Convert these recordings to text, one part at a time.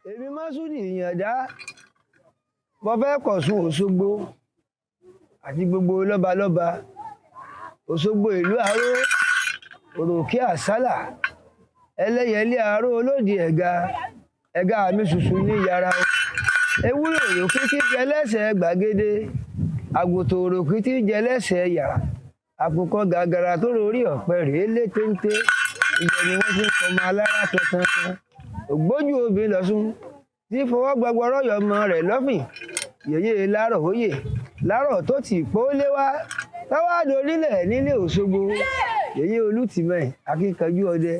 Èmi Mọ́súdì Ìyàndá, mo fẹ́ kọ̀sùn Òṣogbo àti gbogbo lọ́balọ́ba Òṣogbo, ìlú Aró, òròkè àsálà, ẹlẹ́yẹlé aró, olódì ẹ̀ga ẹ̀ga mi ṣùṣù ní yàrá o. Ewúrẹ́ òròkè tí jẹ lẹ́sẹ̀ gbàgede, àgùntàn òròkè tí jẹ lẹ́sẹ̀ yàrá, àkùkọ gàgàrà tó rorí ọ̀pẹ rèé lé téńté, ibẹ̀ ni wọ́n ti ń fọmọ alára tantan. Ògbójú obìnrin lọ́sùn tí fọwọ́ gbọgbọrọ́ yọ ọmọ rẹ̀ lọ́fìn, yèyé lárọ̀ òye lárọ̀ tó ti pólé wá táwa dorílẹ̀ nílé Òṣogbo, yèyé Olùtìmẹ̀ akíkanjú ọdẹ,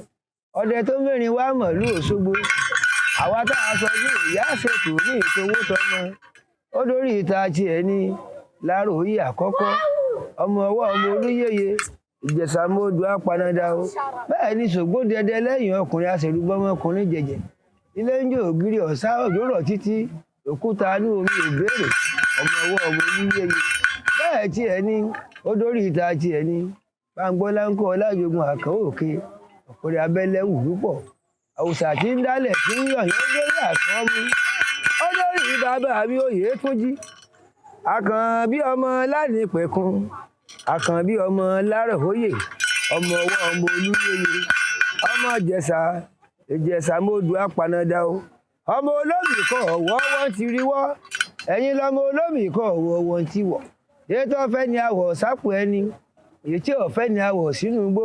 ọdẹ tó mẹ́rin wá mọ̀lú Òṣogbo. Àwa tá a sọ bí ìyá ṣètò ní ìtòwó tọmọ ó dórí ìta tiẹ̀ ní lárọ̀ òye àkọ́kọ́, ọmọ ọwọ́ ọmọ olúyẹyẹ Ìjẹ̀ṣà mọ́dù apanada o. Bẹ́ẹ̀ ni ṣògbó dẹdẹ lẹ́yìn ọkùnrin aṣèrúbọmọkùnrin jẹ̀jẹ̀ ilé ń jò ògiri ọ̀sá òjò rọ̀ títí òkúta inú omi òbéèrè, ọmọ ọwọ́ ọmọ olúyẹyẹ. Bẹ́ẹ̀ tiẹ̀ ní ó dórí ìta tiẹ̀ ní Báńgbọ́lá ń kọ́ ọlájogun àkànó òkè ọ̀pẹ̀rẹ̀ abẹ́lẹ̀ wù púpọ̀, àwùsà tí ń dálẹ̀ tí ń yọ̀yàn ó dórí àkànmú, ó dórí bàbá mi òye tó jí àkànbí ọmọ lánìpẹ̀kun, àkànbí ọmọ láròóyè, ọmọ ọwọ́ ọmọ olúyẹyẹ, ọmọ Ìjẹ̀ṣà, Ìjẹ̀ṣà mọ́dù apanada o. Ọmọ olómì kọ̀ ọ̀wọ́ wọ́n ti rí wọ́, ẹ̀yin lọmọ olómì kọ̀ ọ̀wọ́ wọ́n ti wọ̀. Èyí tó fẹ́ ni àwọ̀ sápò ẹni, èyí tí ò fẹ́ ni àwọ̀ sínú igbó.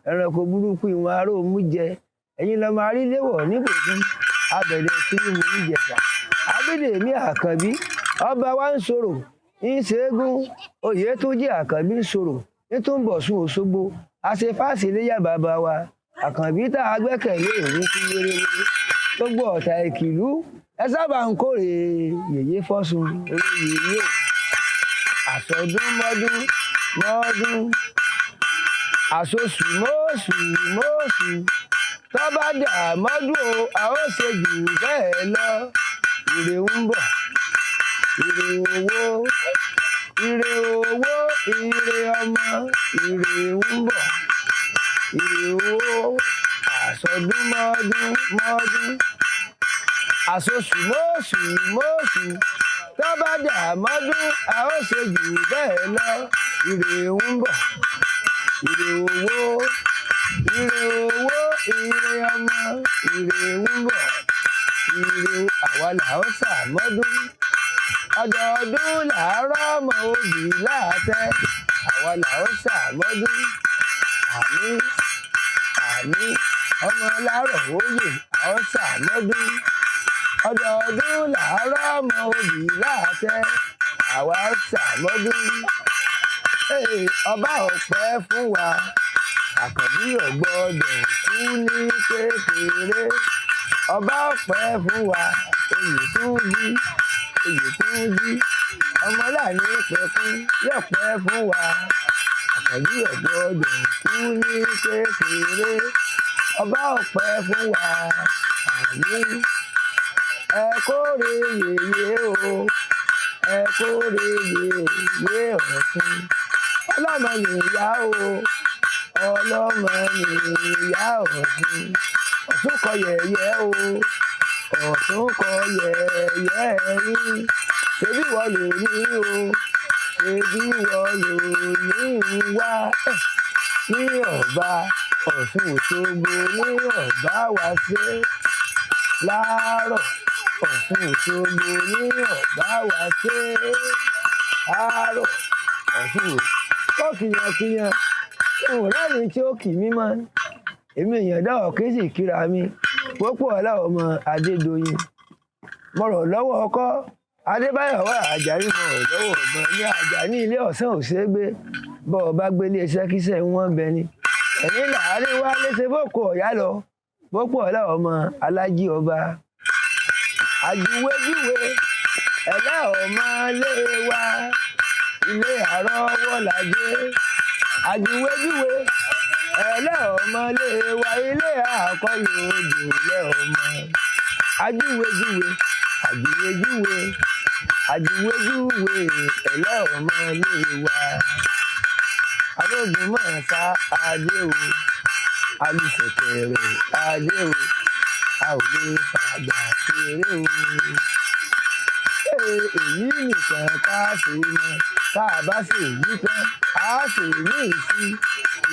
Ẹranko burúkú ìwọ̀n aró mú jẹ, ẹ̀yin lọmọ aríléwọ̀ níbòkun abẹ̀rẹ̀ kí mo níjẹ̀ṣà. Abídèmí Àkànbí ọba wa ń sọ̀rọ̀ ń ṣẹ́gun, oyè tó jẹ́ Àkànbí ń sọ̀rọ̀ ń tún bọ̀ sún Òṣogbo, àṣefáàsì léyà bàbá wa Àkànbí tá a gbẹ́kẹ̀lé òní kú wéréwéré. Gbogbo ọ̀tá ìkìlú ẹ sábà ń kórè yèyé fọ́sùn olóyè yìí o. Àsọdún mọ́dún mọ́dún, àsosù mọ́sù mọ́sù, tó bá dà mọ́dún o, a ó ṣe jù bẹ́ẹ̀ lọ. Ire ń bọ̀, ire owó, ire owó, ire ọmọ, ire ń bọ̀, ire owó. Àsọdún mọ́dún mọ́dún, àsosù mọ́sù mọ́sù, tó bá dà mọ́dún, a ó ṣe jù bẹ́ẹ̀ lọ. Ire ń bọ̀, ire owó, ire owó, ire ọmọ, ire ń bọ̀, ire àwa là ó ṣàmọ́dún. Ọdọọdún làárọ̀ ọmọ òbí láàtẹ, àwa là ó ṣàmọ́dún. Àmín àmín, ọmọ lárọ̀ òye a ó ṣàmọ́dún. Ọdọọdún làárọ̀ ọmọ òbí láàtẹ, àwa ó ṣàmọ́dún. Ọba ọ̀pẹ fún wa, Àkànbí ò gbọ́dọ̀ kú ní kékeré. Ọba ọ̀pẹ fún wa, oyè tún jí, oyè tún jí, ọmọ láàánú pẹ̀kún yóò pẹ́ fún wa. Àkànbí ò gbọ́dọ̀ kú ní kékeré. Ọba ọ̀pẹ fún wa, àmín. Ẹ kórè yèyé o, ẹ kórè yèyé Ọ̀ṣun. Ọlọ́mọ nìyá o, ọlọ́mọ nìyá Ọ̀ṣun. Ọ̀ṣun kọ yẹ̀yẹ́ o, Ọ̀ṣun kọ yẹ̀yẹ́ yín. Ṣebí wọ́n lò ní o, ṣebí wọ́n lò ní wá. Ní ọ̀bá Ọ̀ṣun Òṣogbo ní ọ̀bá wa ṣe. Láàárọ̀ Ọ̀ṣun Òṣogbo ní ọ̀bá wa ṣe. Àárọ̀ Ọ̀ṣun ó kìyànkìyàn, òun rẹ́ni tí ó kì mí mọ́. Èmi Ìyàndá ọ̀kín sì kíra mi, pópó ọlá ọmọ Adédoyin. Mo rọ̀ lọ́wọ́ ọkọ́ Adébáyọ̀ wà Àjàní, mo rọ̀ lọ́wọ́ ọ̀gbọ́n ní Àjàní ilé ọ̀sán òṣègbè. Bọ́ ọ bá gbélé iṣẹ́ kíṣẹ́ wọn bẹ ni. Ẹ̀yin làárín wá léṣe bókò ọ̀yá lọ, pópó ọlá ọmọ Alájí ọba. Àjúwéjúwe ẹ̀lẹ́ ọmọ lé wa, ilé àrọ́wọ́ làjẹ́. Àjúwéjúwe ẹ̀lẹ́ ọmọ lé wa, ilé àkọlù odò lẹ́ ọmọ. Àjúwéjúwe, àjúwéjúwe, àjúwéjúwe ẹ̀lẹ́ ọmọ lé wa. Arógun mọ̀ sá adé o, alùsẹ̀kẹ̀rẹ̀ adé o, A ò lè fàgbà ṣeré o. Èyí nìkan ká ṣe mọ́, tá a bá ṣe èyí tán, a ṣe míì sí.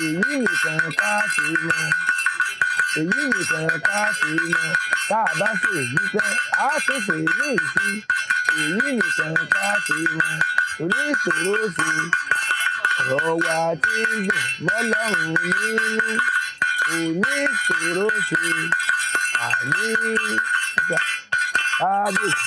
Èyí nìkan ká ṣe mọ́, èyí nìkan ká ṣe mọ́, tá a bá ṣe èyí tán, a tún ṣe míì sí. Èyí nìkan ká ṣe mọ́, oníṣòro ṣe ọ̀rọ̀ wa tí ń dùn mọ́lọ́run nínú, oníṣòro ṣe àmì kábíyèsí.